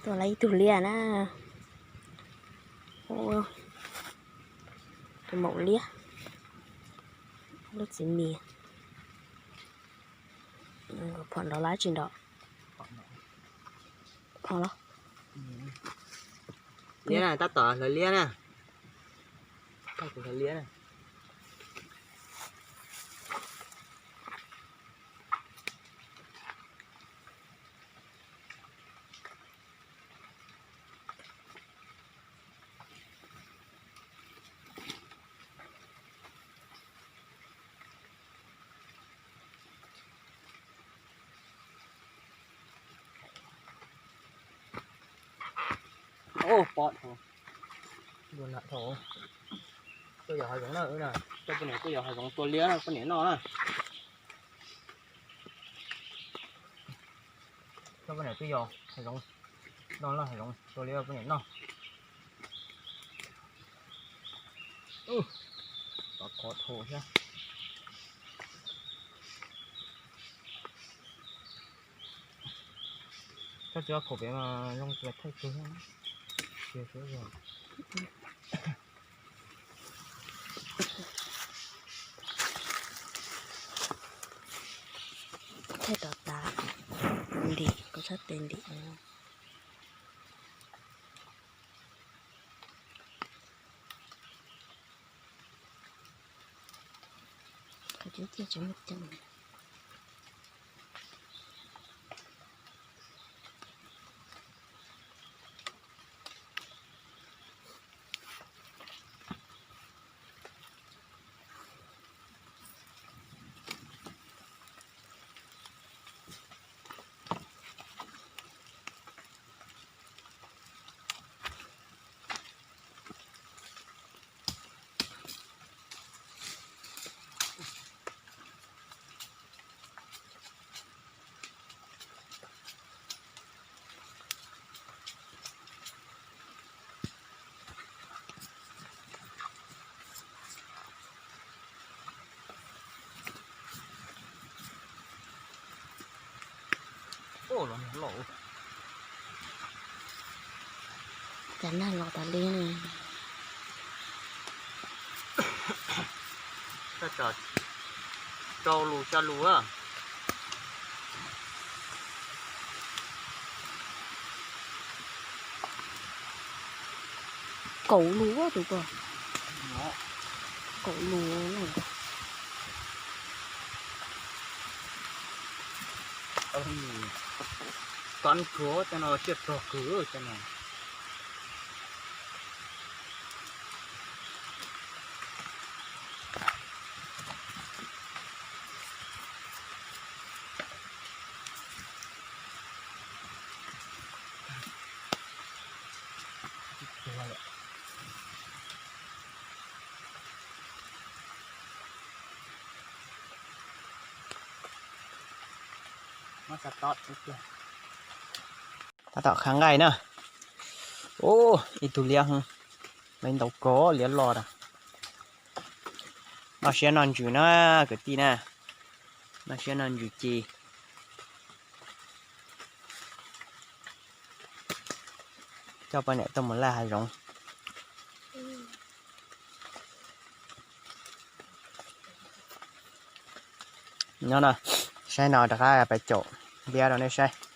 Tua lawm ib tug liab na. Tus maum liab, lub txiv mis. Phom nrov lab tsis nrov? Phom los. Liab na, tab tom hlawv liab na. Tab tom hlawv liab na. Pom dhau, dua nram dhau. Tuaj yos hav zoov na, wb na, tuaj poj niam tuaj yos hav zoov tua liab poj niam noj na. Tuaj poj niam tuaj yos hav zoov, noj laj hav zoov tua liab poj niam noj. Tov qhov dhau thiab. Koj tsis khoom pem mas zoo tus thaij kawg. Thaij rov tas, ntim koj sab tes ntim. Cas nag los tas li. Rau lus xya lus. Kaum lus tus ko. Kaum lus. Kov kawg cov no, siab tog kawg cov no. Tab tom khav nqaij na. Ub, ib tug liab, liab ntau kawg, liab loj tas. Noj siab noj ntsws na kwv tij na, noj siab noj ntsws ces coj poj niam tuaj mus laj hav zoov. Nyob no, saib no rov qab pais caum liab rau nej saib.